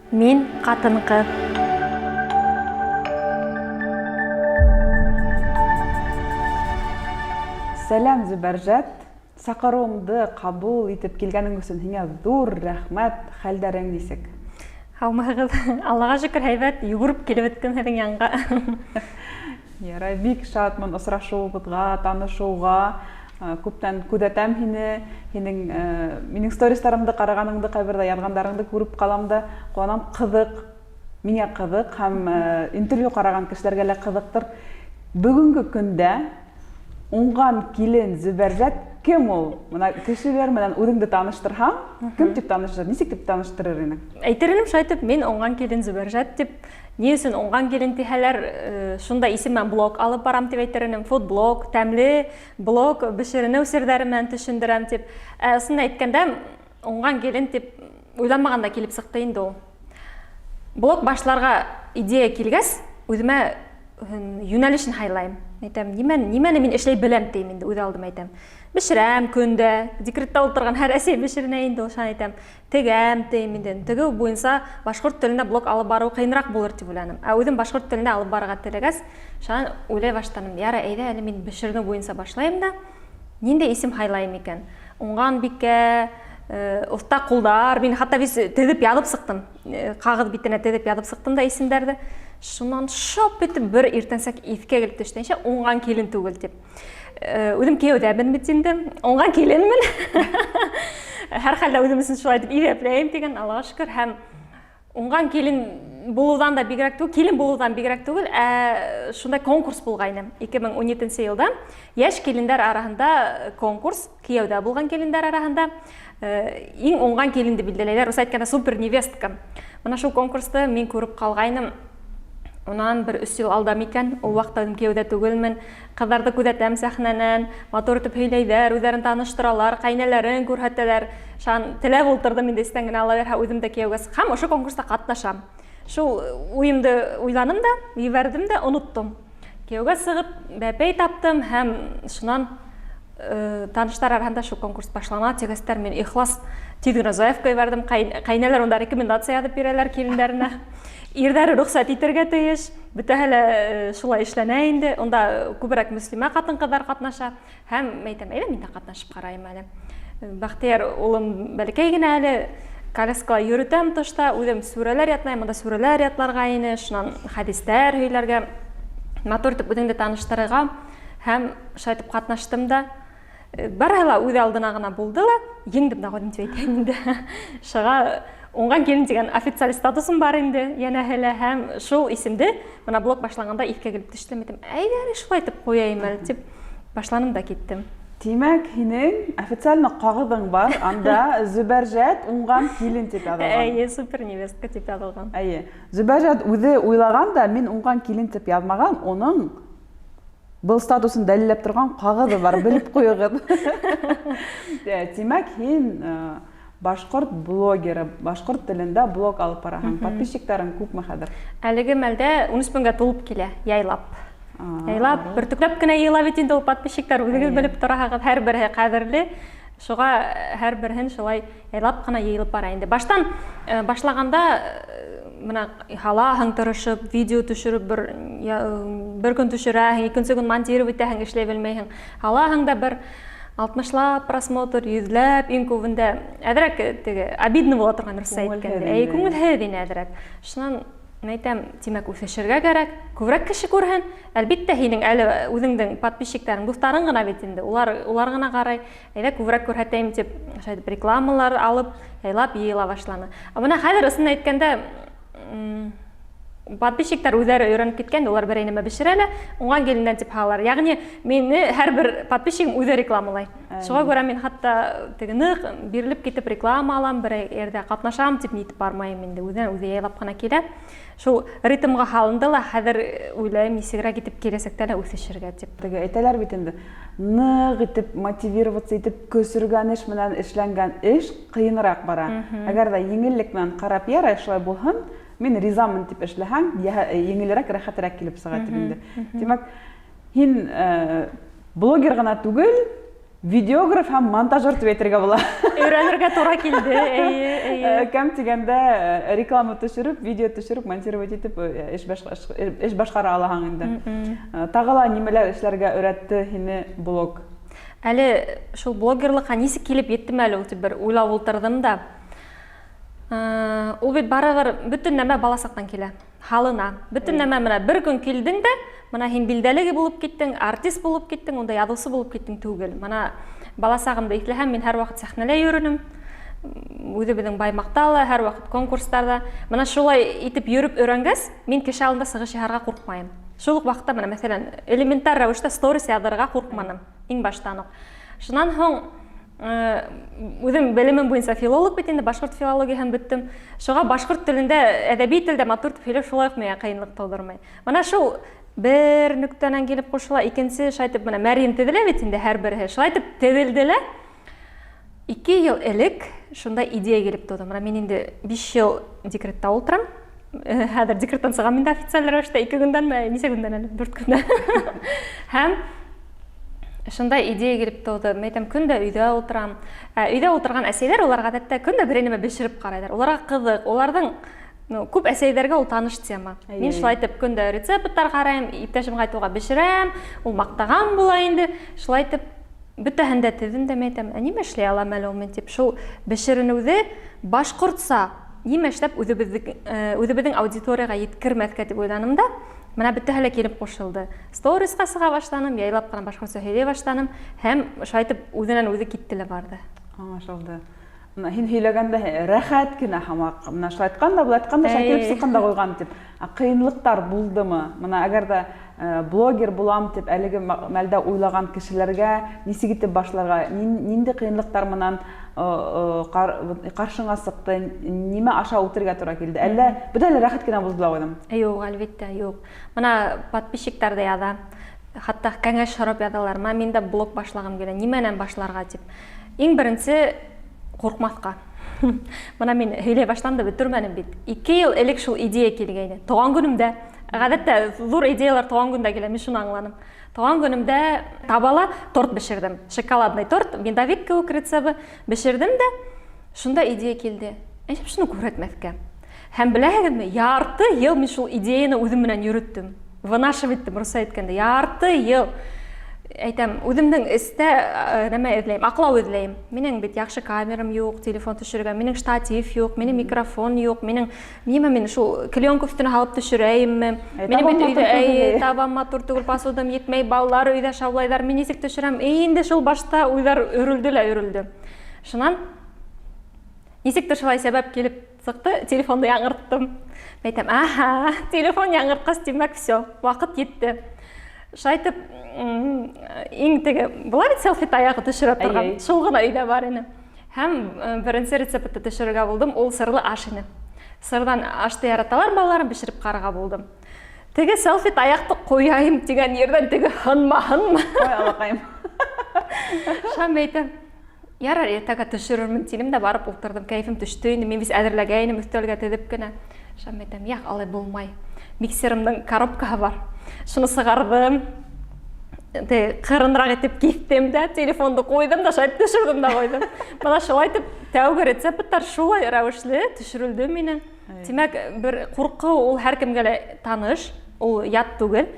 Мин ҡатын-ҡыҙ. Сәләм, Зөбәржәт! Саҡырыуымды ҡабул итеп килгәнең өсөн һиңә ҙур рәхмәт. Хәлдәрең нисек? Һаумыһығыҙ. Аллаға шөкөр, һәйбәт. Йүгереп килеп бөттөм һеҙҙең янға. Ярай, бик шатмын осрашыуыбыҙға, танышыуға. Күптән күҙәтәм һине, һинең минең стористарымды ҡарағаныңды, ҡайберҙә яҙғандарыңды күреп ҡалам да, ҡыуанам, ҡыҙыҡ, миңә ҡыҙыҡ һәм интервью ҡараған кешеләргә лә ҡыҙыҡтыр. Бөгөнгө көндә уңған килен Зөбәржәт кем ул? Бына кешеләр менән үҙеңде таныштырһаң, кем дип таныштыр, нисек дип таныштырыр инең? Әйтер инем шулай итеп, мин уңған килен Зөбәржәт дип. Ни өсөн уңған килен тиһәләр, шунда исем менән блог алып барам дип әйтер инем. Фуд-блог, тәмле блог, бешеренеү серҙәре менән төшөндөрәм дип. Ә ысын әйткәндә, уңған килен дип уйланмағанда килеп сыҡты инде ул. Блог башларға идея килгәс, үҙемә йүнәлешен һайлайым. Әйтәм, нимәне, нимәне мин эшләй беләм тием инде, үҙ алдыма әйтәм. Бешерәм көндә, декретта ултырған һәр әсәй бешеренә инде ул, шуны әйтәм. Тегәм, тием инде. Тегеү буйынса башҡорт телендә блог алып барыу ҡыйыныраҡ булыр тип уйланым. Ә үҙем башҡорт телендә алып барырға теләгәс, шунан уйлай башланым. Ярай, әйҙә әле мин бешеренеү буйынса башлайым да, ниндәй исем һайлайым икән? Уңған бикә, оҫта ҡулдар, мин хатта весь теҙеп яҙып сыҡтым. Ҡағыҙ битенә теҙеп яҙып сыҡтым да исемдәрҙе. Шунан шап итеп бер иртәнсәк иҫкә килеп төштө. Нисә уңған килен түгел тип. Үҙем кейәүҙәмен бит инде. Уңған киленмен. Һәр хәлдә үҙем өсөн шулай итеп иҫәпләйем тигән, Аллаға шөкөр. Һәм уңған килен булыуҙан да бигерәк түгел, килен булыуҙан бигерәк түгел, ә шундай конкурс булғайны. 2017 йылда йәш килендәр араһында конкурс, кейәүҙә булған килендәр араһында иң уңған киленде билдәләйләр. Рус әйткәндә супер невестка. Мына шул конкурсты мин күреп ҡалғайным. Унан бер өс йыл алда микән, ул ваҡытта үҙем кейәүҙә түгелмен. Ҡыҙҙарҙы күҙәтәм сәхнәнән, матур итеп һөйләйҙәр, үҙҙәрен таныштыралар, ҡәйнәләрен күрһәтәләр. Шан теләп ултырҙым инде эстән генә, Алла бирһә, үҙем дә кейәүгә сыҡһам, ошо конкурста ҡатнашам. Шул уйымды уйланым да, ебәрҙем дә, оноттом. Кейәүгә сығып, бәпәй таптым һәм шунан таныштар араһында шул конкурс башлана тигәстәр, мин ихлас тиҙ генә заявка ебәрҙем. Ҡәйнәләр унда рекомендация яҙып бирәләр килендәренә. Ирҙәре рөхсәт итергә тейеш. Бөтәһе лә шулай эшләнә инде. Унда күберәк мөслимә ҡатын-ҡыҙҙар ҡатнаша. Һәм әйтәм, әйҙә мин дә ҡатнашып ҡарайым әле. Бәхтияр улым бәләкәй генә әле, коляскала йөрөтәм тышта, үҙем сүрәләр ятлайым, монда сүрәләр ятларға ине, шунан хәдистәр һөйләргә, матур итеп үҙеңде таныштырырға һәм шулай итеп ҡатнаштым да. Барыһы ла үҙ алдына ғына булды ла, еңдем дә ҡуйҙым тип әйтәйем инде. Шыға уңған килен тигән официаль статусым бар инде, йәнәһе лә, һәм шул исемде мына блог башланғанда иҫкә килеп төштө, әйтәм, әйҙә әле шулай итеп ҡуяйым әле тип башланым да киттем. Тимәк, һинең официально ҡағыҙың бар, анда Зөбәржәт уңған килен тип яҙылған. Әйе, супер невестка тип яҙылған. Әйе. Зөбәржәт үҙе уйлаған да, мин уңған килен тип яҙмаған, уның был статусын дәлилләп торған ҡағыҙы бар, белеп ҡуйығыҙ. Тимәк, һин башҡорт блогеры, башҡорт телендә блог алып бараһың. Подписчиктарың күпме хәҙер? Әлеге мәлдә 13 меңгә тулып килә, яйлап. Яйлап, бөртөкләп кенә йыйыла бит инде ул подписчиктар, үзегез белеп тораһығыҙ, һәрберһе ҡәҙерле. Шуға һәрберһен шулай яйлап ҡына йыйылып бара инде. Баштан башлаганда менә һалаһың тырышып, видео төшөрөп бер бер көн төшөрәһең, икенсе көн монтировать итәһең, эшләй белмәйһең. Һалаһың да бер алтмышлап просмотр, йөҙләп иң күбендә. Әҙерәк теге обидно була торган русча әйткәндә. Әй, күңелһеҙ ине әҙерәк. Шунан әйтәм, тимәк, үҫешергә кәрәк, күберәк кеше күрһен. Әлбиттә, һинең әле үҙеңдең подписчиктарың, дуҫтарың ғына бит инде. Улар улар ғына ҡарай. Әйҙә күберәк күрһәтәйем дип, шулай итеп рекламалар алып, яйлап йыйыла башланы. Ә менә хәҙер ысын әйткәндә, подписчиктар үзләре өйрәнеп киткән, улар берәй нәмә бешерә лә, уңган киленнән дип һалалар. Ягъни мине һәрбер подписчигым үзе рекламалай. Шуңа күрә мин хәтта теге нык бирелеп китеп реклама алам, берәй ердә катнашам дип нитеп бармайым инде. Үзеннән үзе яйлап кына килә. Шул ритмга һалынды ла, хәзер уйлайым, ничегрәк итеп киләчәктә лә үсешергә дип. Теге әйтәләр бит инде, нык итеп мотивироваться итеп көсөргәнеш менән эшләнгән эш кыенрак бара. Әгәр дә еңеллек менән карап, ярай, шулай булһын, мин ризамын дип эшләһәң, еңелерәк, рәхәтрәк килеп сыга дип инде. Димәк, һин блогер гына түгел, Видеограф һәм монтажер дип әйтергә була. Өйрәнергә тура килде, әйе, әйе. Э, кем дигәндә э, реклама төшереп, видео төшереп, монтировать итеп э, эш эш башкара алаһың инде. Тагы ла нимәләр эшләргә өйрәтте һине блог? Әле шул блогерлыкка ничек килеп еттем әле ул дип бер уйлап утырдым да. Ул бит барыбер бөтен нәмә балачактан килә. Халына. Бөтен нәмә менә бер көн килдең дә, менә һин билдәлеге булып киттең, артист булып киттең, унда язучы булып киттең түгел. Менә бала чагымда иҫләһәм, мин һәрвакыт сәхнәлә йөренем. Үҙебеҙҙең Баймаҡта ла, һәрваҡыт конкурстарҙа. Менә шулай итеп йөрөп өйрәнгәс, мин кеше алдында сығыш яһарға ҡурҡмайым. Шул уҡ ваҡытта менә, мәҫәлән, элементар рәүештә сторис яҙырға ҡурҡманым иң баштан уҡ. Шунан һуң Үҙем белемем буйынса филолог бит инде, башҡорт филологияһын бөттөм. Шуға башҡорт телендә, әҙәби телдә матур итеп һөйләү шулай уҡ миңә ҡыйынлыҡ тыуҙырмай. Мына шул бер нөктәнән килеп ҡушыла, икенсе шулай итеп менә Мәрйем теҙелә бит инде һәр береһе. Шулай итеп теҙелде лә. Ике ел элек шундай идея килеп тыуҙы. Мына мин инде 5 ел декретта ултырам. Хәҙер декреттан сығам инде официаль рәүештә, 2 көндәнме, нисә көндән әле? 4 көндән. Һәм Шундай идея килеп тыуҙы. Мин әйтәм, көн дә өйҙә ултырам. Ә өйҙә ултырған әсәйләр улар ғәҙәттә көн дә берәй нәмә бешереп ҡарайҙар. Уларға ҡыҙыҡ, уларҙың ну, күп әсәйҙәргә ул таныш тема. Мин шулай итеп көн дә рецепттар ҡарайым, иптәшем ҡайтыуға бешерәм, ул маҡтаған була инде. Шулай итеп бөтәһен дә теҙҙем дә мин әйтәм, ә нимә эшләй алам әле ул мин дип. Шул бешеренеүҙе башҡортса нимә эшләп үҙебеҙҙең аудиторияға еткермәҫкә дип уйланым да. Менә бөтәһе лә килеп ҡушылды. Сторисҡа сыға башланым, яйлап ҡына башҡортса һөйләй башланым һәм шулай итеп үҙенән үҙе китте лә барҙы. Аңлашылды. Мына һин һөйләгәндә рәхәт кенә һамаҡ. Мына шулай айтҡан да, былай айтҡан да, шулай килеп сыҡҡан да ҡуйған тип. Ә ҡыйынлыҡтар булдымы? Мына әгәр ҙә э, блогер булам тип әлеге мәлдә уйлаған кешеләргә нисек итеп башларға, ниндәй ҡыйынлыҡтар менән э, э, ҡаршыңа сыҡты, нимә аша үтергә тура килде? Әллә бөтә лә рәхәт кенә булды ла ҡуйҙым? Юҡ, әлбиттә, юҡ. Мына подписчиктар да яҙа. Хатта кәңәш һорап яҙалар. Мына мин дә блог башлағым килә. Нимәнән башларға дип. Иң беренсе ҡурҡмаҫҡа. Мына мин һөйләй башлам да бөтөрмәнем бит. Ике ел элек шул идея килгәйне. Туған көнөмдә. Ғәҙәттә ҙур идеялар туған көндә килә, мин шуны аңланым. Туған көнөмдә табала торт бешерҙем. Шоколадный торт, медовик кеүек рецебы бешерҙем дә, шунда идея килде. Әйҙә шуны күрһәтмәҫкә. Һәм беләһегеҙме, ярты йыл мин шул идеяны үҙем менән йөрөттөм. Вынашивать иттем, русса әйткәндә. Ярты йыл әйтәм, үҙемдең эстә э, нәмә эҙләйем, аҡлау эҙләйем. Минең бит яҡшы камерам юҡ, телефон төшөрөргә, минең штатив юҡ, минең микрофон юҡ, минең нимә мин шул клеенка өҫтөнә һалып төшөрәйемме? Минең бит өйҙә әй, табам матур түгел, посудам етмәй, балалар өйҙә шаулайҙар, мин нисек төшөрәм? Инде шул башта уйҙар өрөлдө лә өрөлдө. Шунан Нисектер шулай сәбәп килеп сыҡты, телефонды яңырттым. Әйтәм, аһа, телефон яңыртҡас, тимәк, все, ваҡыт етте. Шулай итеп, иң теге, була бит селфи таяғы төшөрә торған, шул ғына өйҙә бар ине. Һәм э, беренсе рецептты төшөрөргә булдым, ул сырлы аш ине. Сырҙан ашты яраталар балаларым, бешереп ҡарарға булдым. Теге селфи таяҡты ҡуяйым тигән ерҙән теге һынма, һынма. Ой, алаҡайым. Шам әйтәм, Ярар, иртәгә төшерермен тинем дә барып ултырҙым. Кәйефем төштө инде, мин бит әҙерләгәйнем өҫтәлгә теҙеп кенә. Шам әйтәм, яҡ, алай булмай. Миксерымның коробкаһы бар. Шуны сығарҙым. Те ҡырынраҡ итеп киҫтем дә, телефонды ҡуйҙым да, шулай төшөрҙөм дә ҡуйҙым. Бына шулай итеп тәүге рецепттар шулай рәүешле төшөрөлдө минең. Тимәк, бер ҡурҡыу ул һәр кемгә лә таныш, ул ят түгел.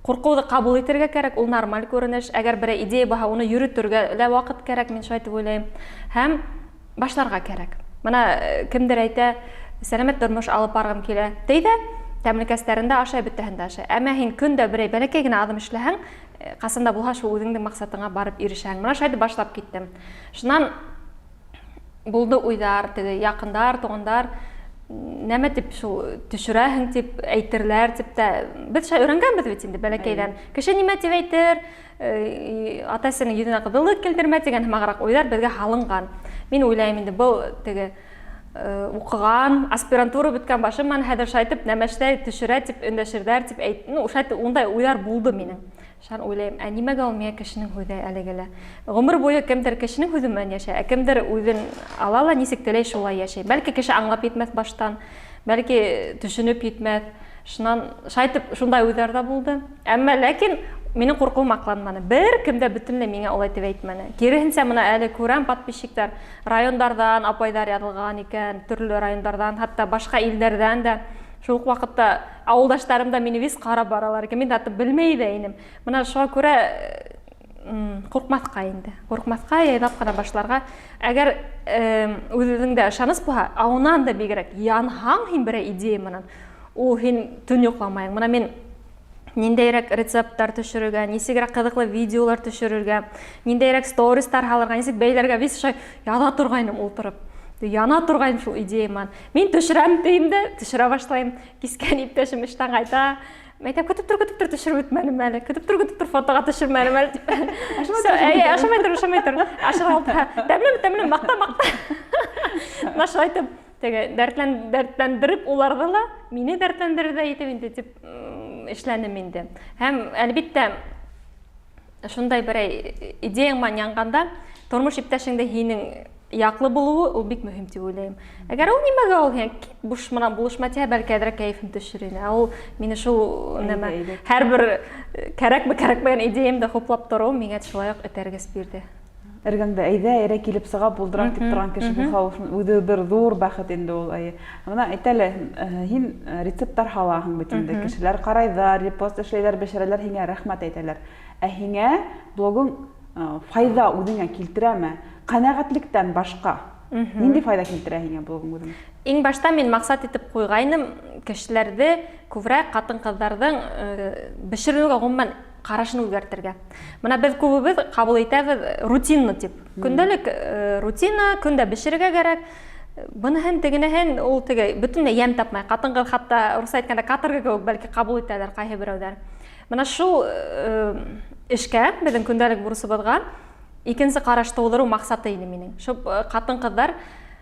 Ҡурҡыуҙы ҡабул итергә кәрәк, ул нормаль күренеш. Әгәр берәй идея булһа, уны йөрөтөргә лә ваҡыт кәрәк, мин шулай дип уйлайым. Һәм башларға кәрәк. Мына э, кемдер әйтә, сәламәт тормош алып барғым килә. Ти ҙә, тәмлекәстәрен дә ашай, бөтәһен дә ашай. Әммә һин көн дә берәй бәләкәй генә аҙым эшләһәң, э, ҡасан да булһа шул үҙеңдең маҡсатыңа барып ирешәһең. Мына шулай итеп башлап киттем. Шунан булды уйҙар, теге яҡындар, туғандар нәмә дип шул төшөрәһең дип әйтерләр дип тә беҙ шулай өйрәнгәнбеҙ бит инде бәләкәйҙән. Кеше нимә дип әйтер, э, ата-әсәнең йөҙөнә ҡыҙыллыҡ килтермә тигән һымағыраҡ уйҙар беҙгә һалынған. Мин уйлайым инде был теге э, уҡыған, аспирантура бөткән башым менән хәҙер шулай итеп нәмәштәй төшөрә дип өндәшерҙәр дип әйт, ну, шулай итеп ундай уйҙар булды минең. Шунан уйлайым, ә нимәгә ул миңә кешенең һүҙе әлеге лә? Ғүмер буе кемдер кешенең һүҙе менән йәшәй, ә кемдер үҙен ала ла нисек теләй шулай йәшәй. Бәлки кеше аңлап етмәҫ баштан, бәлки төшөнөп етмәҫ. Шунан шайтып шундай уйҙар ҙа булды. Әммә ләкин минең ҡурҡыуым аҡланманы. Бер кем дә бөтөнләй миңә улай тип әйтмәне. Киреһенсә, мына әле күрәм подписчиктар райондарҙан апайҙар яҙылған икән, төрлө райондарҙан, хатта башҡа илдәрҙән дә. Шул уҡ ваҡытта ауылдаштарым да мине вис ҡарап баралар икән. Мин хатта белмәй ҙә инем. Мына шуға күрә ҡурҡмаҫҡа инде. Ҡурҡмаҫҡа, яйлап ҡына башларға. Әгәр үҙ-үҙеңдә ышаныс булһа, ә унан да бигерәк янһаң һин берәй идея менән, ул һин төн йоҡламайың. Мына мин ниндәйерәк рецепттар төшөрөргә, нисегерәк ҡыҙыҡлы видеолар төшөрөргә, ниндәйерәк стористар һалырға, нисек бәйләргә, вис шулай яҙа торғайным ултырып. Яна торғайным шул идея менән. Мин төшөрәм тием дә, төшөрә башлайым. Кискән иптәшем эштән ҡайта. Әйтәм, көтөп тор, көтөп тор, төшөрөп бөтмәнем әле. Көтөп тор, көтөп тор, фотоға төшөрмәнем әле дип. Әйе, ашамай тор, ашамай тор. Ашарға ултыра. Тәмлеме, тәмлеме, маҡта, маҡта. Менә шулай итеп, теге дәртлән, дәртләндереп уларҙы ла, мине дәртләндерер ҙә итеп инде дип эшләнем инде. Һәм, әлбиттә, шундай берәй идеяң менән янғанда, тормош иптәшеңдең һинең яҡлы булыуы ул бик мөһим дип уйлайым. Әгәр ул нимәгә ул һиңә кит буш менән булышма тиһә, бәлки әҙерәк кәйефем төшөр ине. Ә ул мине шул нәмә һәрбер кәрәкме кәрәкмәгән идеямды хуплап тороу миңә шулай ук этәргес бирде. Эргәңдә әйҙә, әйҙә килеп сыға, булдырам дип торған кеше булһа, ул үҙе бер ҙур бәхет инде ул, әйе. Бына әйт әле, һин рецепттар һалаһың бит инде, кешеләр ҡарайҙар, репост эшләйҙәр, бешерәләр, һиңә рәхмәт әйтәләр. Ә һиңә блогың файҙа үҙеңә килтерәме? Ҡәнәғәтлектән башҡа ниндәй файҙа килтерә һиңә блогың үҙеңә? Иң башта мин маҡсат итеп ҡуйғайным кешеләрҙе күберәк ҡатын-ҡыҙҙарҙың бешеренеүгә ғөмүмән ҡарашын үҙгәртергә. Мына беҙ күбебеҙ ҡабул итәбеҙ рутинно тип. Көндәлек рутина, көн дә бешерергә кәрәк. Быныһын, тегенеһен ул теге бөтөнләй йәм тапмай. Ҡатын-ҡыҙ хатта урыҫса әйткәндә каторга кеүек бәлки ҡабул итәләр ҡайһы берәүҙәр. Мына шул эшкә, беҙҙең көндәлек бурысыбыҙға икенсе ҡараш тыуҙырыу маҡсаты ине минең. Шул ҡатын-ҡыҙҙар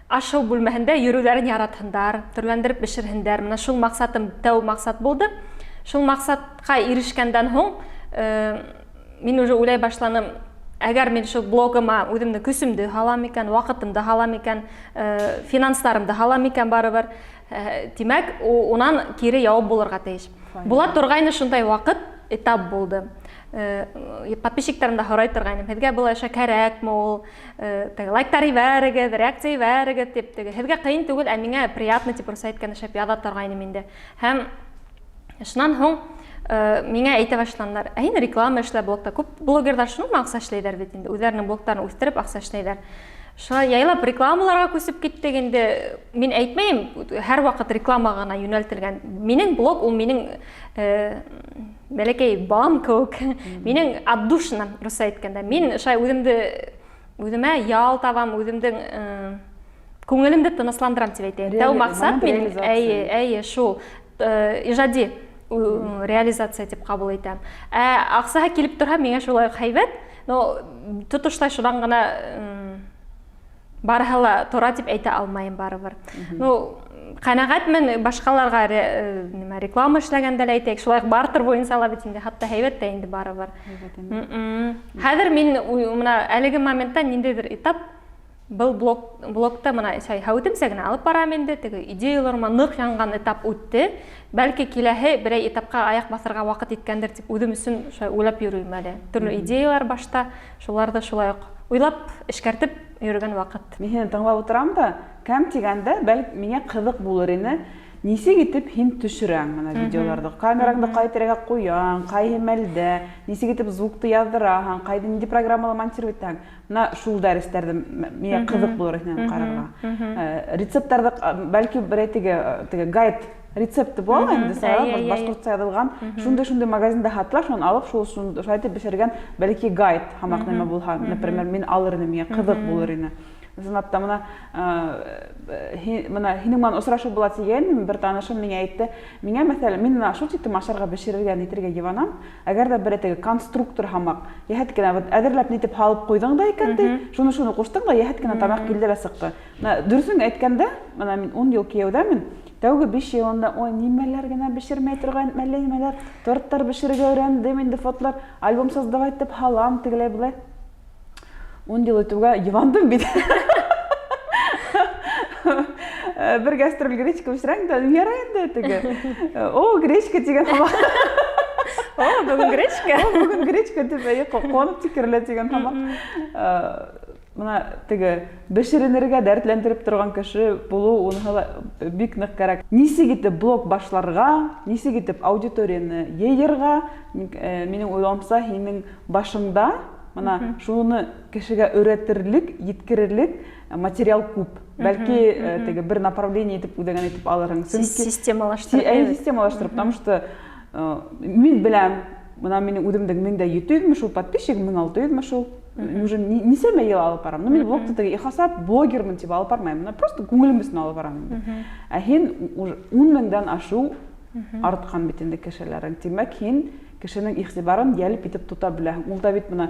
аш-һыу бүлмәһендә йөрөүҙәрен яратһындар, төрләндереп бешерһендәр. Мына шул маҡсатым тәү маҡсат булды. Шул маҡсатҡа ирешкәндән һуң мин уже уйлай башланым, әгәр мин шул блогыма үҙемдең көсөмдө һалам икән, ваҡытымды һалам икән, финанстарымды һалам икән барыбер, тимәк, унан кире яуап булырға тейеш. Була торғайны шундай ваҡыт, этап булды. Подписчиктарым да һорай торғайным, һеҙгә был эшә кәрәкме ул? Теге лайктар ебәрегеҙ, реакция ебәрегеҙ тип, теге һеҙгә ҡыйын түгел, ә миңә приятно тип русса әйткәндә шәп яҙа торғайным инде. Һәм шунан һуң миңә әйтә башланылар, ә һин реклама эшлә блогта. Күп блогерҙар шуның менән аҡса эшләйҙәр бит инде, үҙҙәренең блогтарын үҫтереп аҡса эшләйҙәр. Шулай яйлап рекламаларға күсеп киттек инде. Мин әйтмәйем, һәр ваҡыт реклама ғына йүнәлтелгән. Минең блог ул минең бәләкәй балам кеүек. Минең отдушина, русса әйткәндә. Мин шулай үҙемде үҙемә ял табам, үҙемдең күңелемде тынысландырам дип әйтәйем. Тәү маҡсат минең, әйе, әйе, шул ижади реализация дип ҡабул итәм. Ә аҡсаһы килеп торһа, миңә шулай уҡ һәйбәт. Но тотошлай шунан ғына барыһы ла тора дип әйтә алмайым барыбер. Ну, ҡәнәғәтмен башҡаларға нимә реклама эшләгәндә лә әйтәйек, шулай уҡ бартер буйынса ла бит инде, хатта һәйбәт тә инде барыбер. Хәҙер мин мына әлеге моментта ниндәйҙер этап Был блог, блогта мына шай һәүетемсә генә алып барам инде, теге идеяларыма ныҡ янған этап үтте. Бәлки киләһе берәй этапҡа аяҡ баҫырға ваҡыт еткәндер дип үҙем өсөн шулай уйлап йөрөйм әле. Төрлө идеялар башта, шуларҙы шулай уҡ уйлап, эшкәртеп йөрөгән ваҡыт. Мин һине тыңлап утырам да, кәм тигәндә, бәлки миңә ҡыҙыҡ булыр ине, нисек итеп һин төшөрәң мына видеоларҙы? Камераңды ҡай тирәгә ҡуяң, ҡайһы мәлдә, нисек итеп звукты яҙҙыраһың, ҡайҙа ниндәй программала монтировать итәһең? Мына шул дәрестәрҙе миңә ҡыҙыҡ булыр ине ҡарарға. Рецепттарҙы бәлки берәй теге теге гайд рецепты була ла инде сара башҡортса яҙылған. Шундай шундай магазинда һатыла, шунан алып шул шулай итеп бешергән бәлки гайд һамаҡ нәмә булһа, например, мин алыр инем, миңә ҡыҙыҡ булыр ине. Ысынлап та мына мына һинең менән осрашыу була тигән бер танышым миңә әйтте. Миңә мәҫәлән, мин мына шул тиклем ашарға бешерергә, нитергә йыбанам. Әгәр дә бер теге конструктор һамаҡ, йәһәт кенә вот әҙерләп нитеп һалып ҡуйҙың да икән ти, шуны-шуны ҡуштың да йәһәт кенә тамаҡ килде лә сыҡты. Менә дөрөҫөн әйткәндә, менә мин 10 йыл кейәүҙәмен, тәүге 5 йылында ой, нимәләр генә бешермәй торған, әллә нимәләр, торттар бешерергә өйрәндем инде, фотолар, альбом создавать итеп һалам, тегеләй-болай. 10 йыл үтүгә йыбандым бит. Бер гастроль гречка бешерәң дә, ярай инде теге. О, гречка дигән һымаҡ. О, бөгөн гречка. О, бөгөн гречка дип, әйе, ҡыуанып тикерелә тигән һымаҡ. Мына теге бешеренергә дәртләндереп торған кеше булыу уныһы ла бик ныҡ кәрәк. Нисек итеп блог башларға, нисек итеп аудиторияны йыйырға, минең уйлауымса, һинең башыңда мына шуны кешегә өйрәтерлек, еткерерлек материал күп. Бәлки теге бер направление итеп үҙеңә итеп алырһың. Чөнки системалаштырып. Әй, системалаштырып, потому что мин беләм, мына минең үҙемдең 1700-ме шул подписчик, 1600-ме шул. Уже нисәмә йыл алып барам. Ну, мин блогты теге ихласлап блогермын дип алып бармайым. Мына просто күңелем өсөн алып барам инде. Ә һин уже 10 меңдән ашыу артҡан бит инде кешеләрең. Тимәк, һин кешенең игътибарын йәлеп итеп тота беләһең. Ул да бит мына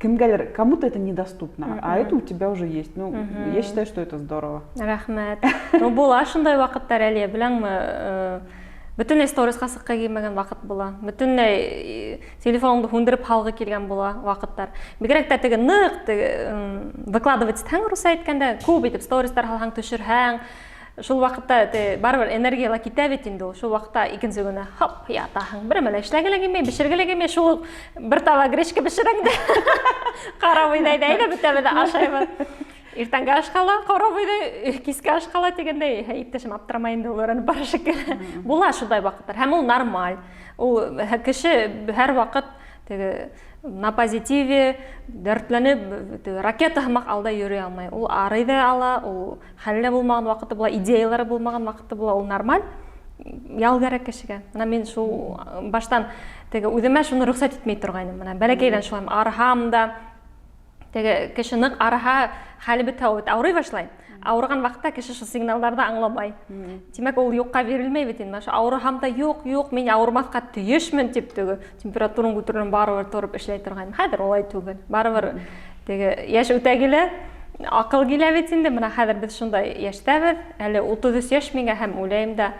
кемгәлер, кому-то это недоступно, а это у тебя уже есть. Ну, я считаю, что это здорово. Рәхмәт. Ну, була шундай ваҡыттар әле, беләңме, бөтөнләй сторисҡа сыҡҡы килмәгән ваҡыт була. Бөтөнләй телефоныңды һүндереп һалғы килгән була ваҡыттар. Бигерәк тә теге ныҡ теге выкладывать итһәң, русса әйткәндә, күп итеп стористар һалһаң, төшөрһәң, шул ваҡытта те барыбер энергия ла китә бит инде ул. Шул ваҡытта икенсе көнө хоп ятаһың. Бер нәмә лә эшләге лә килмәй, бешергә лә килмәй, шул уҡ бер таба гречка бешерәң дә. Ҡара бойҙайҙы әйҙә бөтәбеҙ ҙә ашайбыҙ. Иртәнге ашҡа ла ҡара бойҙай, киске ашҡа ла тигәндәй, иптәшем аптырамай инде, ул өйрәнеп бара шикелле. Була шундай ваҡыттар һәм ул нормаль. Ул кеше һәр ваҡыт теге на позитиве, дәртләнеп, теге ракета һымаҡ алда йөрөй алмай. Ул арый ҙа ала, ул хәле лә булмаған ваҡыты була, идеялары булмаған ваҡыты була, ул нормаль. Ял кәрәк кешегә. Мына мин шул баштан теге үҙемә шуны рөхсәт итмәй торғайным. Мына бәләкәйҙән шулай арыһам да, теге кеше ныҡ арыһа, хәле бөтһә, ул бит ауырый башлай. Ауырыған ваҡытта кеше шул сигналдарҙы аңламай. Тимәк, ул юҡҡа бирелмәй бит инде. Ошо ауырыһам да, юҡ, юҡ, мин ауырмаҫҡа тейешмен тип теге температураң күтәрелеп барыбер тороп эшләй торғайным. Хәҙер улай түгел. Барыбер теге йәш үтә килә, аҡыл килә бит инде. Мына хәҙер беҙ шундай йәштәбеҙ. Әле 33 йәш миңә һәм уйлайым да,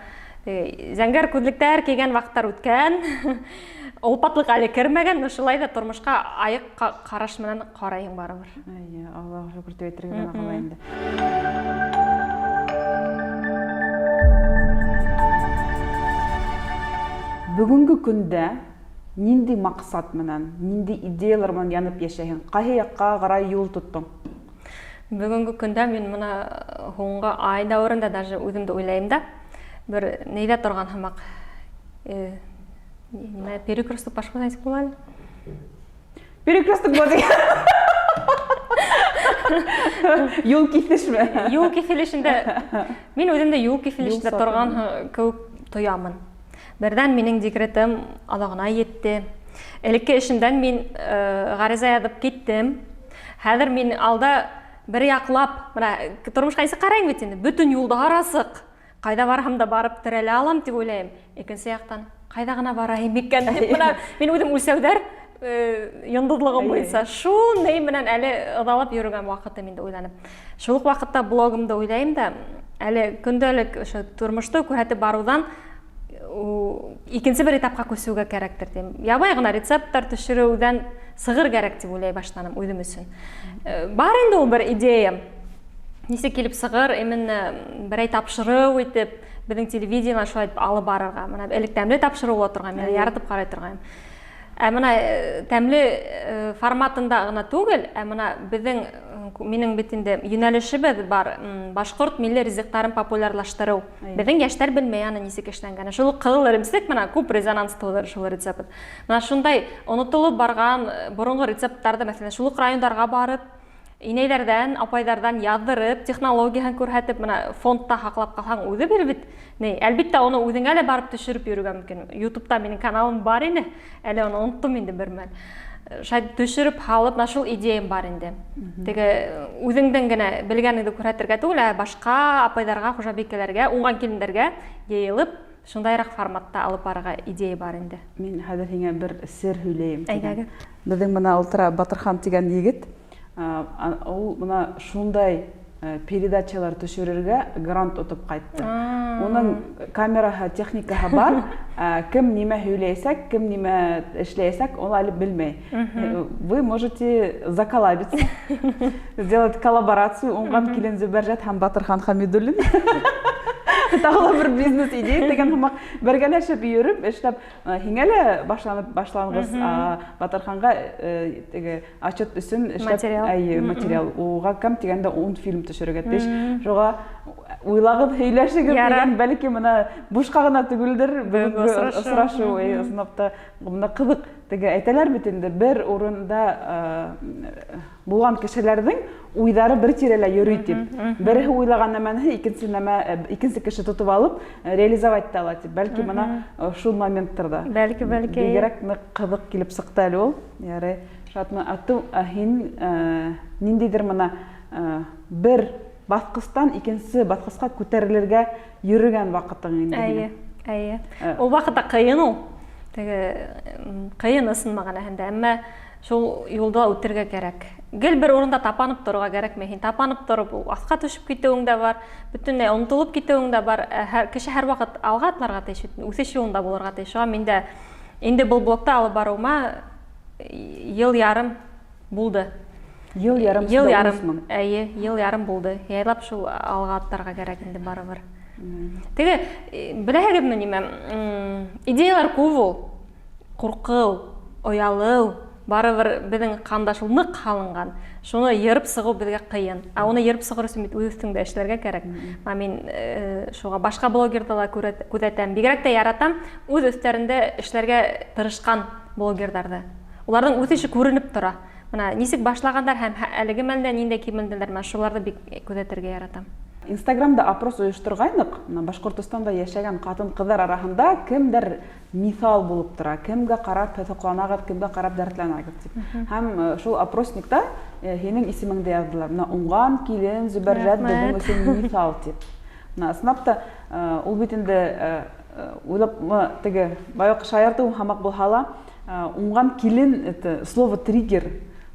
теге зәңгәр күҙлектәр кейгән ваҡыттар үткән. Олпатлыҡ әле кермәгән, но шулай ҙа тормошҡа айыҡ ҡараш менән ҡарайһың барыбер. Эйе, Аллаға шөкөр тип әйтергә генә ҡала инде. Бөгөнгө көндә ниндәй маҡсат менән, ниндәй идеялар менән янып йәшәйһең? Ҡайһы яҡҡа ҡарай юл тоттоң? Бөгөнгө көндә мин мына һуңғы ай дәүерендә даже үҙемде уйлайым да, бер нейҙә торған һымаҡ. Нимә, перекресток башҡа әйтеп була әле? Перекресток була тигән. Юл киҫешме? Юл киҫелешендә мин үҙемде юл киҫелешендә торған кеүек тоямын. Берҙән минең декретым аҙағына етте. Элекке эшемдән мин ғариза яҙып киттем. Хәҙер мин алда бер яҡлап, мына тормошҡа нисек ҡарайым бит инде, бөтөн юлдар асыҡ. Ҡайҙа барһам да барып терәлә алам тип уйлайым. Икенсе яҡтан, ҡайҙа ғына барайым икән тип, мына мин үҙем үлсәүҙәр йондоҙлоғом буйынса шул ни менән әле ыҙалап йөрөгән ваҡытым инде уйланып. Шул уҡ ваҡытта блогымды уйлайым да, әле көндәлек ошо тормошто күрһәтеп барыуҙан икенсе бер этапҡа күсеүгә кәрәктер тим. Ябай ғына рецепттар төшөрөүҙән сығыр кәрәк тип уйлай башланым үҙем өсөн. Бар инде ул бер идея. Нисек килеп сығыр, именно берәй тапшырыу итеп, беҙҙең телевидениела шулай итеп алып барырға. Мына элек тәмле тапшырыу була торған, мин яратып ҡарай торғайным. Ә мына тәмле форматында ғына түгел, ә мына беҙҙең, минең бит инде йүнәлешебеҙ бар, башҡорт милли ризыҡтарын популярлаштырыу. Беҙҙең йәштәр белмәй аны нисек эшләнгәнен. Шул уҡ ҡыҙыл эремсек мына күп резонанс тыуҙырыр шул рецепт. Мына шундай онотолоп барған боронғо рецепттарҙы, мәҫәлән, шул уҡ райондарға барып, инәйҙәрҙән, апайҙарҙан яҙҙырып, технологияһын күрһәтеп, мына фондта һаҡлап ҡалһаң, үҙе бер бит. Ни, әлбиттә, уны үҙеңә лә барып төшөрөп йөрөргә мөмкин. YouTube'та минең каналым бар ине, әле уны оноттом инде бер мәл. Шулай төшөрөп һалып, мына шул идеям бар инде. Теге үҙеңдең генә белгәнеңде күрһәтергә түгел, ә башҡа апайҙарға, хужабикәләргә, уңған килендәргә йыйылып, шундайыраҡ форматта алып барырға идея бар инде. Мин хәҙер һиңә бер сер һөйләйем тигән. Әйҙәгеҙ. Беҙҙең бына ултыра Батырхан тигән егет. Ул бына шундай Передачалар төшөрөргә грант отоп ҡайтты. Уның камераһы, техникаһы бар. Кем нимә һөйләйәсәк, кем нимә эшләйәсәк, ул әле белмәй. Вы можете заколабиться, сделать коллаборацию уңган килен Зөбәрҗәт һәм Батырхан Хамидуллин. Тағы ла бер бизнес идея тигән һымаҡ бергәләшеп йөрөп, эшләп, һиңә лә башланып башланғыс, Батырханға теге отчет өсөн эшләп материал. Әйе, материал. Уға кем тигәндә 10 фильм төшөрөргә тейеш. Шуға уйлағыҙ, һөйләшегеҙ дигән, бәлки мына бушҡа ғына түгелдер бөгөнгө осрашыу, ысынлап та бында ҡыҙыҡ. Теге әйтәләр бит инде, бер урында булған кешеләрҙең уйҙары бер тирәлә йөрөй тип. Береһе уйлаған нәмәне икенсе нәмә, икенсе кеше тотоп алып реализовать итә ала тип. Бәлки мына шул моменттыр да. Бәлки, бәлки. Бигерәк ныҡ ҡыҙыҡ килеп сыҡты әле ул. Ярай. Шатмын. Ә ту, ә һин ниндәйҙер мына бер баҫҡыстан икенсе баҫҡысҡа күтәрелергә йөрөгән ваҡытың инде. Әйе, әйе. Ул ваҡытта ҡыйын ул. Теге ҡыйын ысын мәғәнәһендә, әммә шул юлда үтергә кәрәк. Гел бер урында тапанып торорға кәрәкмәй. Һин тапанып тороп, аҫҡа төшөп китеүең дә бар, бөтөнләй онотолоп китеүең дә бар. Кеше һәр ваҡыт алға атларға тейеш, үҫеш юлында булырға тейеш. Шуға мин дә инде был блогты алып барыуыма йыл ярым булды. Йыл ярым. Йыл ярым. Әйе, йыл ярым булды. Яйлап шул алға атларға кәрәк инде барыбер. Теге беләһегеҙме нимә? Идеялар күп ул. Ҡурҡыу, оялыу, барыбер беҙҙең ҡанда шул ныҡ һалынған. Шуны йырып сығыу беҙгә ҡыйын. Ә уны йырып сығыр өсөн бит үҙ өҫтөңдә эшләргә кәрәк. Мына мин шуға башҡа блогерҙы ла күҙәтәм. Бигерәк тә яратам үҙ өҫтәрендә эшләргә тырышҡан блогерҙарҙы. Уларҙың үҫеше күренеп тора. Мына нисек башлағандар һәм әлеге мәлдә ниндәй кимәлдәләр, мына шуларҙы бик күҙәтергә яратам. Инстаграмда опрос ойошторғайныҡ, мына Башҡортостанда йәшәгән ҡатын-ҡыҙҙар араһында кемдәр миҫал булып тора, кемгә ҡарап һоҡланағыҙ, кемгә ҡарап дәртләнәгеҙ тип. Һәм шул опросникта һинең исемеңде яҙҙылар. Мына уңған килен Зөбәржәт беҙҙең өсөн миҫал тип. Мына ысынлап та ул бит инде уйлап теге баяғы шаяртыу һымаҡ булһа ла, уңған килен это слово триггер,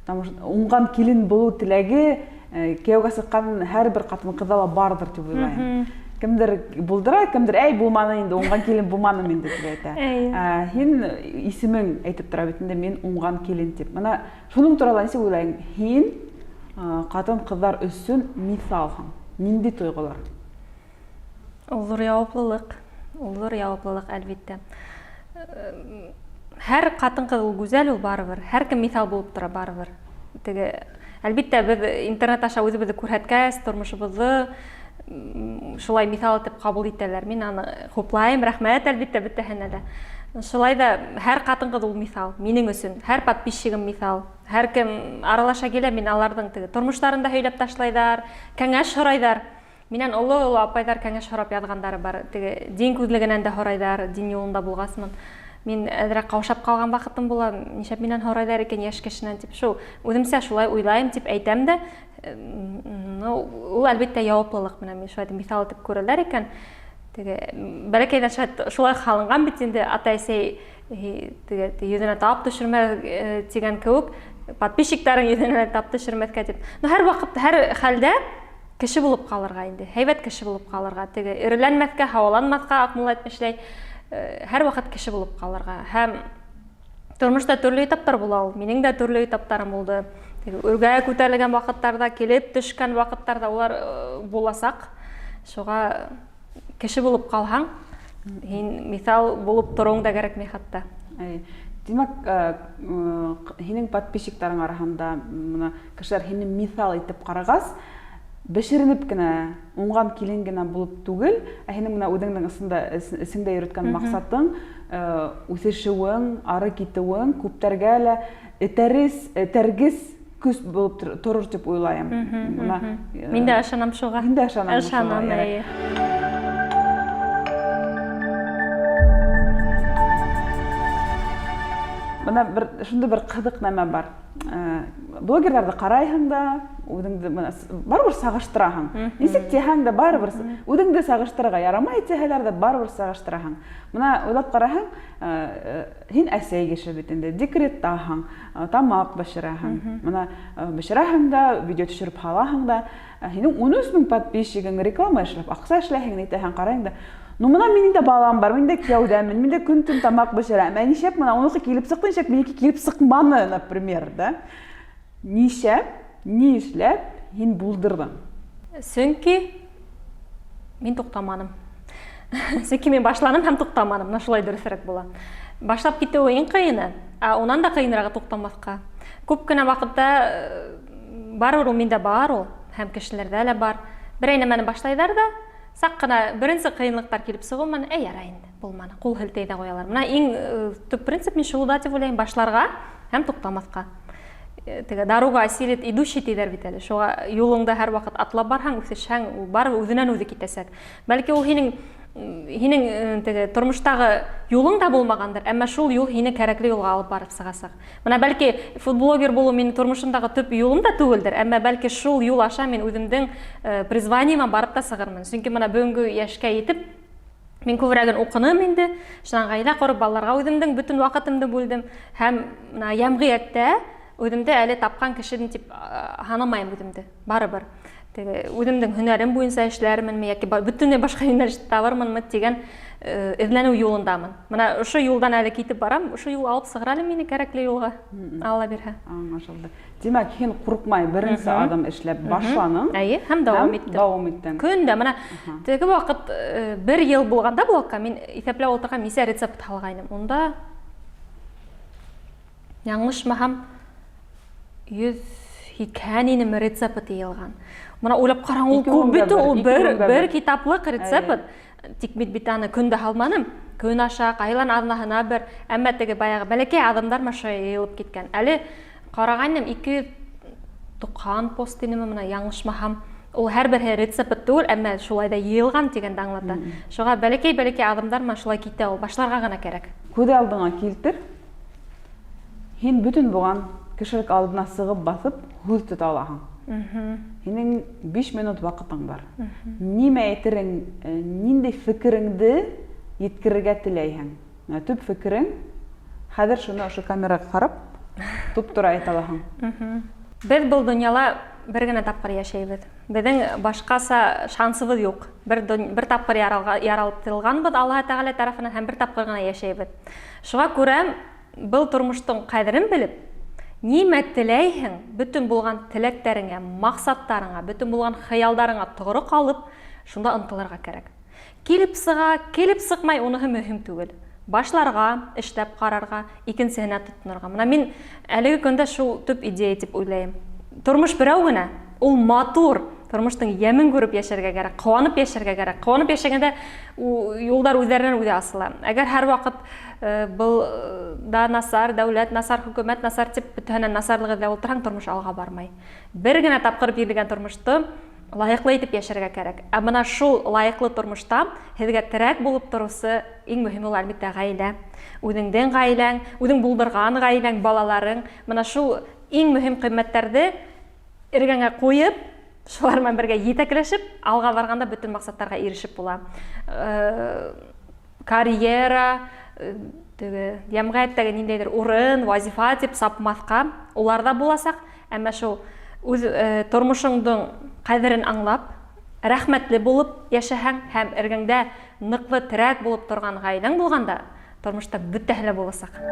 потому что уңған килен булыу теләге кейәүгә сыҡҡан һәр бер ҡатын-ҡыҙҙа ла барҙыр тип уйлайым. Кемдер булдыра, кемдер әй булманы инде, уңған килен булманым инде тип әйтә. Һин исемең әйтеп тора бит инде, мин уңған килен тип. Мына шуның турала нисек уйлайың? Һин ҡатын-ҡыҙҙар өсөн миҫалһың. Ниндәй тойғолар? Ул ҙур яуаплылыҡ. Ул ҙур яуаплылыҡ, әлбиттә. Һәр ҡатын-ҡыҙ ул гүзәл, ул барыбер. Һәр кем миҫал булып тора барыбер. Теге, әлбиттә, беҙ интернет аша үҙебеҙҙе күрһәткәс, тормошобоҙҙо шулай миҫал итеп ҡабул итәләр. Мин аны хуплайым, рәхмәт, әлбиттә, бөтәһенә лә. Шулай ҙа һәр ҡатын-ҡыҙ ул миҫал, минең өсөн. Һәр подписчигым миҫал. Һәр кем аралаша килә, мин аларҙың теге тормоштарын да һөйләп ташлайҙар, кәңәш һорайҙар. Минән оло-оло апайҙар кәңәш һорап яҙғандары бар. Теге дин күҙлегенән дә һорайҙар, дин юлында булғасмын. Мин әҙерәк ҡаушап ҡалған ваҡытым була, нишләп минән һорайҙар икән йәш кешенән тип. Шул үҙемсә шулай уйлайым тип әйтәм дә, ну, ул әлбиттә яуаплылыҡ менән мин шулай миҫал итеп күрәләр икән. Теге бәләкәйҙән шулай, шулай һалынған бит инде, ата-әсәй теге йөҙөнә тап төшөрмә тигән кеүек, подписчиктарың йөҙөнә тап төшөрмәҫкә тип. Ну, һәр ваҡыт, һәр хәлдә кеше булып ҡалырға инде, һәйбәт кеше булып ҡалырға, теге эреләнмәҫкә, һауаланмаҫҡа, Аҡмулла әйтмешләй, һәр ваҡыт кеше булып ҡалырға. Һәм тормошта төрлө этаптар була ул. Минең дә төрлө этаптарым булды. Теге үргә күтәрелгән ваҡыттарҙа, килеп төшкән ваҡыттарҙа улар буласаҡ. Шуға кеше булып ҡалһаң, һин миҫал булып тороуың да кәрәкмәй хатта. Тимәк, һинең подписчиктарың араһында мына кешеләр һине миҫал итеп ҡарағас, бешеренеп кенә, уңған килен генә булып түгел, ә һинең мына үҙеңдең ысында, эсеңдә йөрөткән маҡсатың, үҫешеүең, ары китеүең күптәргә лә этәрес, этәргес көс булып торор тип уйлайым. Мына, Мин дә ышанам шуға. Мин дә ышанам шуға. Ышанам, әйе. Бына бер шундай бер ҡыҙыҡ нәмә бар. Блогерҙарҙы ҡарайһың да, үҙеңде бына барыбер сағыштыраһың. Нисек тиһәң дә барыбер үҙеңде сағыштырырға ярамай тиһәләр ҙә барыбер сағыштыраһың. Бына уйлап ҡараһаң, һин әсәй кеше бит инде, декреттаһың, тамаҡ бешерәһең. Бына бешерәһең дә, видео төшөрөп һалаһың да, һинең 13 мең подписчигың, реклама эшләп, аҡса эшләйһең, әйтәһең, ҡарайың да. Ну, мына минең дә балам бар, мин дә кейәүҙәмен, мин дә көн-төн тамаҡ бешерәм. Ә нишләп мына уныҡы килеп сыҡты, нишләп минеке килеп сыҡманы, например, да? Нишләп, ни эшләп һин булдырҙың? Сөнки мин туҡтаманым. Сөнки мин башланым һәм туҡтаманым. Менә шулай дөрөҫөрәк була. Башлап китеүе иң ҡыйыны, ә унан да ҡыйынырағы туҡтамаҫҡа. Күп кенә ваҡытта барыбер ул миндә бар ул, һәм кешеләрҙә лә бар. Берәй нәмәне башлайҙар ҙа, саҡ ҡына беренсе ҡыйынлыҡтар килеп сығыу менән, әй, ярай инде, булманы, ҡул һелтәй ҙә ҡуялар. Менә иң төп принцип мин шулда тип уйлайым, башларға һәм туҡтамаҫҡа. Теге дорога осилит идущий тиҙәр бит әле. Шуға юлыңда һәр ваҡыт атлап барһаң, үҫешһәң, ул барыбер үҙенән үҙе китәсәк. Бәлки ул һинең теге тормоштағы юлың да булмағандыр, әммә шул юл һине кәрәкле юлға алып барып сығасаҡ. Мына бәлки фудблогер булыу минең тормошомдағы төп юлым да түгелдер, әммә бәлки шул юл аша мин үҙемдең призваниема барып та сығырмын. Сөнки мына бөгөнгө йәшкә етеп, мин күберәген уҡыным инде, шунан ғаилә ҡороп, балаларға үҙемдең бөтөн ваҡытымды бүлдем һәм мына йәмғиәттә үҙемде әле тапҡан кешем тип һанамайым үҙемде. Барыбер теге үҙемдең һөнәрем буйынса эшләрменме йәки бөтөнләй башҡа йүнәлеш табырмынмы тигән эҙләнеү юлындамын. Мына ошо юлдан әле китеп барам, ошо юл алып сығыр әле мине кәрәкле юлға, Алла бирһә. Аңлашылды. Тимәк, һин ҡурҡмай беренсе аҙым эшләп башланың. Әйе, һәм дауам иттем. Дауам иттең. Көн дә мына теге ваҡыт бер йыл булғанда блогка мин иҫәпләп ултырған нисә рецепт һалғайным. Унда яңылышмаһам 180 инеме рецепт йыйылған. Мына уйлап ҡараң, ул күп бит ул, бер китаплыҡ рецепт. Тик мин бит аны көн дә һалманым. Көн аша, ҡайлан аҙнаһына бер, әммә теге баяғы бәләкәй аҙымдар маша йыйылып киткән. Әле ҡарағайным 290 пост инеме мына яңылышмаһам. Ул һәр береһе рецепт түгел, әммә шулай да йыйылған тигәнде аңлата. Шуға бәләкәй-бәләкәй аҙымдар менән шулай китә ул, башларға ғына кәрәк. Күҙ алдыңа килтер. Һин бөтөн булған кешелек алдына сығып баҫып, һүҙ тота алаһың. Һинең 5 минут ваҡытың бар. Нимә әйтерең, ниндәй фекереңде еткерергә теләйһең? Менә төп фекерең, хәҙер шуны ошо камераға ҡарап, туп-тура әйтә алаһың. Беҙ был донъяла бер генә тапҡыр йәшәйбеҙ. Беҙҙең башҡаса шансыбыҙ юҡ. Бер тапҡыр яралтылғанбыҙ Аллаһ Тәғәлә тарафынан һәм бер тапҡыр ғына йәшәйбеҙ. Шуға күрә был тормоштоң ҡәҙерен белеп, нимә теләйһең, бөтөн булған теләктәреңә, маҡсаттарыңа, бөтөн булған хыялдарыңа тоғро ҡалып, шунда ынтылырға кәрәк. Килеп сыға, килеп сыҡмай, уныһы мөһим түгел. Башларға, эшләп ҡарарға, икенсеһенә тотонорға. Мына мин әлеге көндә шул төп идея тип уйлайым. Тормош берәү генә, ул матур. Тормоштоң йәмен күреп йәшәргә кәрәк, ҡыуанып йәшәргә кәрәк. Ҡыуанып йәшәгәндә юлдар үҙҙәренән үҙе асыла. Әгәр һәр ваҡыт был да насар, дәүләт насар, хөкүмәт насар тип бөтәһенән насарлыҡ эҙләп ултырһаң, тормош алға бармай. Бер генә тапҡыр бирелгән тормошто лайыҡлы итеп йәшәргә кәрәк. Ә мына шул лайыҡлы тормошта һеҙгә терәк булып тороусы иң мөһиме ул әлбиттә ғаилә. Үҙеңдең ғаиләң, үҙең булдырған ғаиләң, балаларың. Мына шул иң мөһим ҡиммәттәрҙе эргәңә ҡуйып, шулар менән бергә етәкләшеп, алға барғанда бөтөн маҡсаттарға ирешеп була. Карьера, теге йәмғиәттәге ниндәйҙер урын, вазифа тип сапмаҫҡа, улар ҙа буласаҡ, әммә шул үҙ тормошоңдоң ҡәҙерен аңлап, рәхмәтле булып йәшәһәң һәм эргәңдә ныҡлы терәк булып торған ғаиләң булғанда, тормошта бөтәһе лә буласаҡ.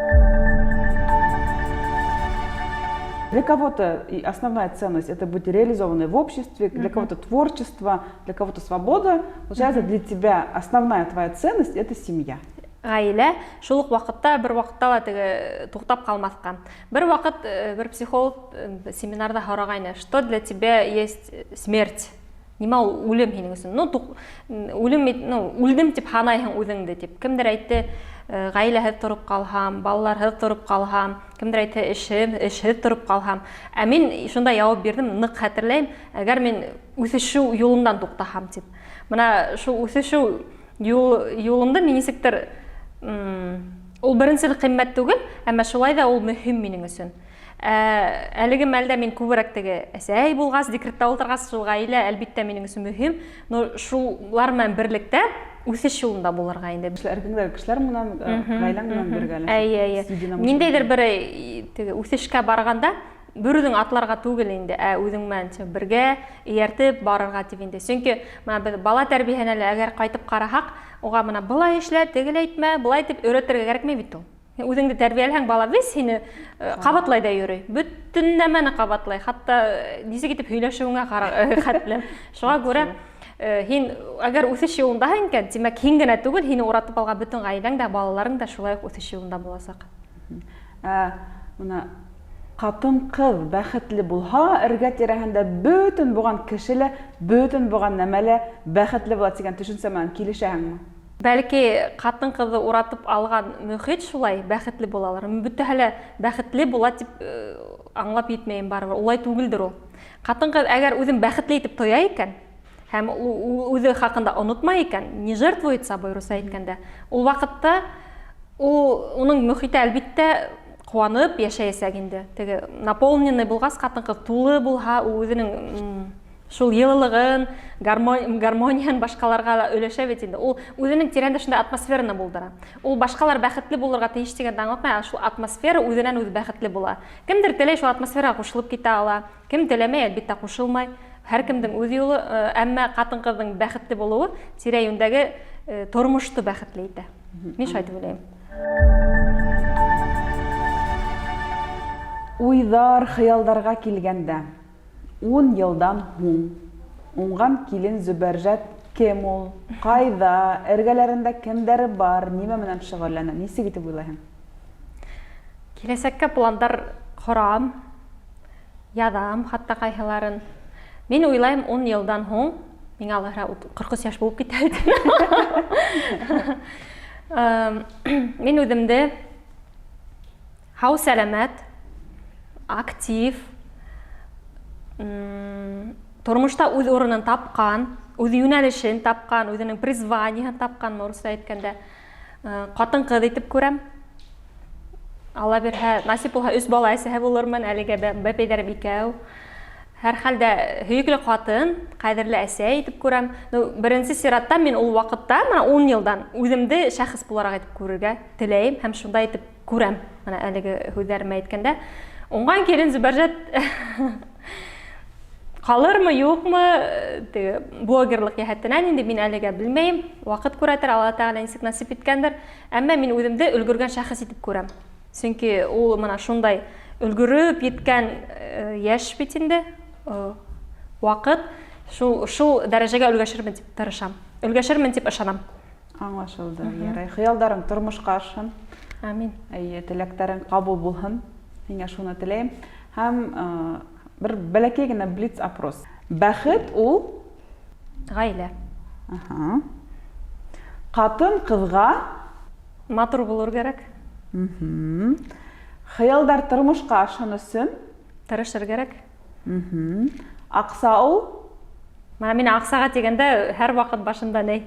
Для кого-то основная ценность — это быть реализованной в обществе, для кого-то творчество, для кого-то свобода. Получается, для тебя основная твоя ценность — это семья. Ғаилә шул уҡ ваҡытта бер ваҡытта ла теге туҡтап ҡалмаҫҡа. Бер ваҡыт бер психолог семинарҙа һорағайны, что для тебя есть смерть? Нимә ул үлем һинең өсөн? Ну, үлем, ну, үлдем тип һанайһың үҙеңде тип. Кемдер әйтте, ғаиләһеҙ тороп ҡалһам, балаларһыҙ тороп ҡалһам, кемдер әйтте, эшһеҙ тороп ҡалһам. Ә мин шунда яуап бирҙем, ныҡ хәтерләйем, әгәр мин үҫешеү юлымдан туҡтаһам тип. Мына шул үҫешеү юлымды мин нисектер, Ул беренсел ҡиммәт түгел, әммә шулай ҙа ул мөһим минең өсөн. Ә әлеге мәлдә мин күберәк теге әсәй булғас, декретта ултырғас, шул гаилә, әлбиттә, минең өсөн мөһим. Но шулар менән берлектә үҫеш юлында булырға инде. Кешеләр, эргәңдәге кешеләр менән, гаиләң белән бергәләшеп. Әйе, әйе. Ниндәйҙер бер теге үҫешкә барғанда бер үзең атларга түгел инде, ә үзең менән бергә ияртеп барырга дип инде. Чөнки менә без бала тәрбиәһенә лә әгәр кайтып караһак, уга менә былай эшлә, тегеләй итмә, былай дип өйрәтергә кәрәкмәй бит ул. Үзеңде тәрбияләһәң, бала весь һине кабатлай да йөри. Бөтен нәмәне кабатлай, хатта ничек итеп һөйләшүеңә хәтле. Шуңа күрә һин әгәр үсеш юлындаһың икән, димәк, һин генә түгел, һине уратып алган бөтен гаиләң дә, балаларың да шулай ук үсеш юлында булачак. Ә менә катын-кыз бәхетле булһа, эргә тирәһендә бөтен булган кеше лә, бөтен булган нәмә лә бәхетле була дигән төшенчә белән килешәһеңме? Бәлки, катын-кызы уратып алган мөхит шулай бәхетле булалар. Мин бөтәһе лә бәхетле була дип аңлап йитмәйем барыбер. Улай түгелдер ул. Катын-кыз әгәр үзен бәхетле итеп тоя икән һәм ул үзе хакында онытмай икән, не жертвует собой, русча әйткәндә, ул вакытта ул уның мөхите, әлбиттә, куанып яшәячәк инде. Теге наполненный булгач, катын-кыз тулы булһа, ул үзенең Шул елылыгын, гармониян башкаларга да өләшә бит инде. Ул үзенең тирәндә шундай атмосфераны булдыра. Ул башкалар бәхетле булырга тиеш дигәнне аңлатмай, ә шул атмосфера үзеннән үзе бәхетле була. Кемдер теләй шул атмосферага кушылып китә ала, кем теләмәй, әлбиттә, кушылмай. Һәркемнең үз юлы, әмма хатын-кызның бәхетле булуы тирә-юньдәге тормышты бәхетле итә. Мин шулай дип уйлыйм. Уйдар, хыялдарга килгәндә. Ун елдан һуң. Уңган килен Зөбәрҗәт кем ул, кайда, эргәләрендә кемдәре бар, нимә менән шөгыльләнә, ничек итеп уйлайһың? Киләчәккә пландар корам, язам хатта кайһыларын. Мин уйлайм, ун елдан һуң, миңа Аллаһ 43 яшь булып китә бит. Мин үземде Һау-сәламәт, актив, тормышта үз урынын тапкан, үз юнәлешен тапкан, үзенең призваниеһын тапкан, урысча әйткәндә, катын-кыз итеп күрәм. Алла бирһә, насип булһа, өч бала әсәһе булырмын, әлегә бәпәйләрем икәү. Һәрхәлдә, һөекле хатын, кадерле әсә итеп күрәм. Ну, беренче чиратта мин ул вакытта, менә 10 елдан, үземде шәхес буларак итеп күрергә теләйм һәм шунда итеп күрәм. Менә әлеге һүзләремә әйткәндә, уңган килен Зөбәрҗәт калырмы, юкмы, теге блогерлык җәһәтеннән инде мин әлегә белмәйм. Вакыт күрәтер, Алла Тәгалә ничек насип иткәндер. Әмма мин үземде өлгергән шәхес итеп күрәм. Чөнки ул менә шундай өлгереп йиткән яшь бит инде, вакыт. Шул шул дәрәҗәгә өлгәшермен дип тырышам. Өлгәшермен дип ышанам. Аңлашылды. Ярай. Хыялдарың тормышка ашсын. Амин. Әйе, теләкләрең кабул булһын. Миңа шуны теләйм. Һәм бер бәләкәй генә блиц опрос. Бәхет ул гаилә. Ага. Катын кызга матур булыр кирәк. Хыялдар тормышка ашсын өчен тырышыр кирәк. Акса ул? Менә мин аксага дигәндә һәрвакыт башымда ни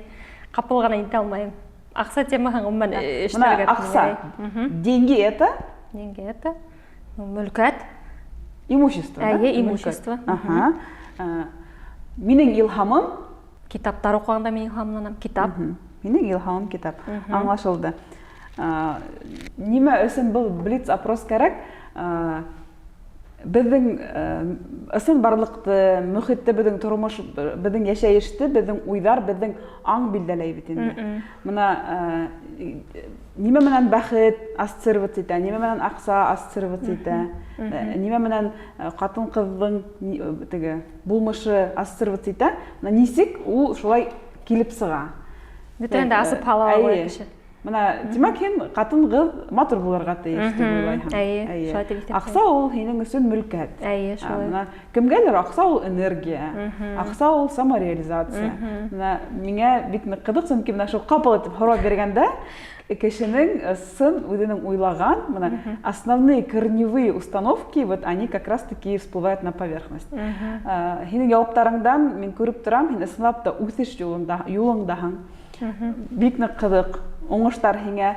капыл гына әйтә алмыйм. Акса темаһын гомумән эшләргә. Менә акса. Деньги это? Деньги это мөлкәт. Имущество, да? Әйе, имущество. Ага. Минең илһамым? Китаплар укыганда мин илһамланам. Китап. Минең илһамым китап. Аңлашылды. Нимә өчен был блиц опрос кәрәк? Беҙҙең ысынбарлыҡты, мөхитте, беҙҙең тормош, беҙҙең йәшәйеште, беҙҙең уйҙар, беҙҙең аң билдәләй бит инде. Мына нимә менән бәхет ассоциироваться итә, нимә менән аҡса ассоциироваться итә, нимә менән ҡатын-ҡыҙҙың теге булмышы ассоциироваться итә, мына нисек ул шулай килеп сыға. Бөтәһен дә асып һала ала кеше. Мына, димәк, һин ҡатын-ҡыҙ матур булырға тейеш тип уйлайһың. Әйе, шулай дип иҫәпләйем. Аҡса ул һинең өсөн мөлкәт. Әйе, шулай. Мына кемгәлер аҡса ул энергия, аҡса ул самореализация. Мына миңә бик ныҡ ҡыҙыҡ, сөнки мына шул ҡапыл итеп һорау биргәндә кешенең сын үҙенең уйлаған, мына основные корневые установки, вот они как раз таки всплывают на поверхность. Һинең яуаптарыңдан мин күреп торам, һин ысынлап та үҫеш юлында, юлыңдаһың. Бик нык кызык. Уңыштар һиңә.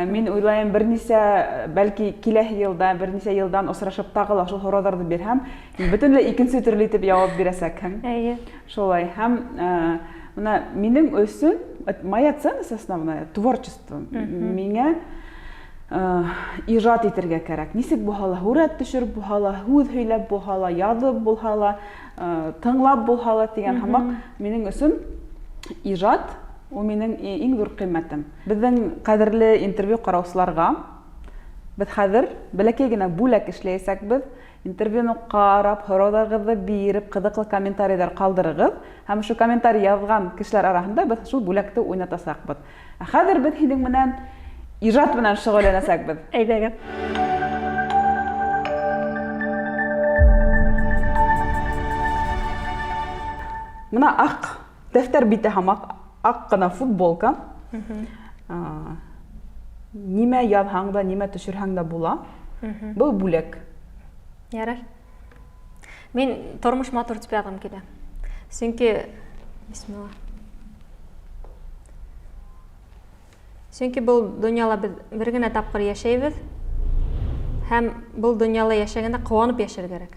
Мин уйлайым, бернисә, бәлки киләһе елда, бернисә елдан осрашып тағы ла шул һорауҙарҙы бирһәм, һин бөтөнләй икенсе төрлө итеп яуап бирәсәкһең. Әйе. Шулай. Һәм менә минең өсөн моя ценность основная творчество. Миңә ижад итергә кәрәк. Нисек булһа ла, һүрәт төшөрөп булһа ла, һүҙ һөйләп булһа ла, яҙып булһа ла, тыңлап булһа ла тигән һымаҡ, минең өсөн ижад ул минең иң ҙур ҡыйммәтем. Беҙҙең ҡәҙерле интервью ҡараусыларға беҙ хәҙер бәләкәй генә бүләк эшләйәсәкбеҙ. Интервьюны ҡарап, һорауҙарығыҙҙы биреп, ҡыҙыҡлы комментарийҙар ҡалдырығыҙ. Һәм ошо комментарий яҙған кешеләр араһында беҙ шул бүләкте уйнатасаҡбыҙ. Ә хәҙер беҙ һинең менән ижад менән шөғөлләнәсәкбеҙ. Әйҙәгеҙ. Мына аҡ дәфтәр бите һамаҡ, аҡ ҡына футболка. Нимә яҙһаң да, нимә төшөрһәң дә була. Был бүләк. Ярар. Мин тормош матур дип яҙғым килә. Сөнки бисмилла. Сөнки был дөньяла беҙ бер генә тапҡыр йәшәйбеҙ. Һәм был дөньяла йәшәгәндә ҡыуанып йәшәргә кәрәк.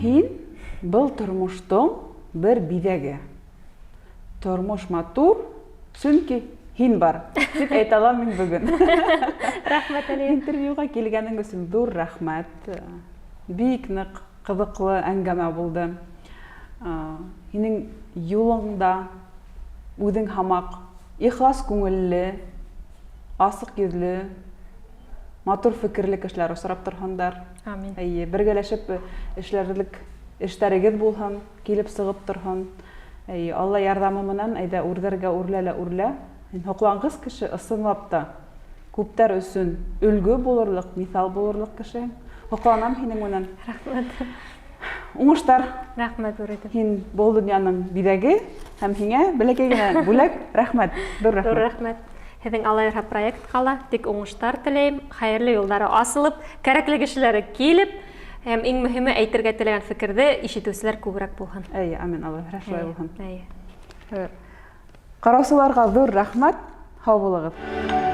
Һин был тормоштоң бер биҙәге. Тормош матур, сөнки һин бар, дип әйтә алам мин бөгөн. Рәхмәт, Әлия. Интервьюға килгәнең өсөн ҙур рәхмәт. Бик ныҡ ҡыҙыҡлы әңгәмә булды. Һинең юлыңда үҙең һамаҡ ихлас күңелле, асыҡ йөҙлө, матур фекерле кешеләр осрап торһондар. Амин. Әйе, бергәләшеп эшләрлек эштәрегеҙ булһын, килеп сығып торһон. Әйе, Алла ярҙамы менән әйҙә үрҙәргә үрлә лә үрлә. Һин һоҡланғыс кеше, ысынлап та. Күптәр өсөн өлгө булырлыҡ, миҫал булырлыҡ кеше. Һоҡланам һинең менән. Рәхмәт. Уңыштар. Рәхмәт, ҙур итеп. Һин был донъяның биҙәге һәм һиңә бәләкәй генә бүләк. Рәхмәт. Ҙур рәхмәт. Ҙур рәхмәт. Һеҙҙең Алла бирһә проект ҡала, тик уңыштар теләйем, хәйерле юлдары асылып, кәрәкле кешеләре килеп, һәм иң мөһиме әйтергә теләгән фекерҙе ишетеүселәр күберәк булһын. Әйе, амин, Алла бирһә шулай булһын. Әйе. Ҡараусыларға ҙур рәхмәт, һау булығыҙ.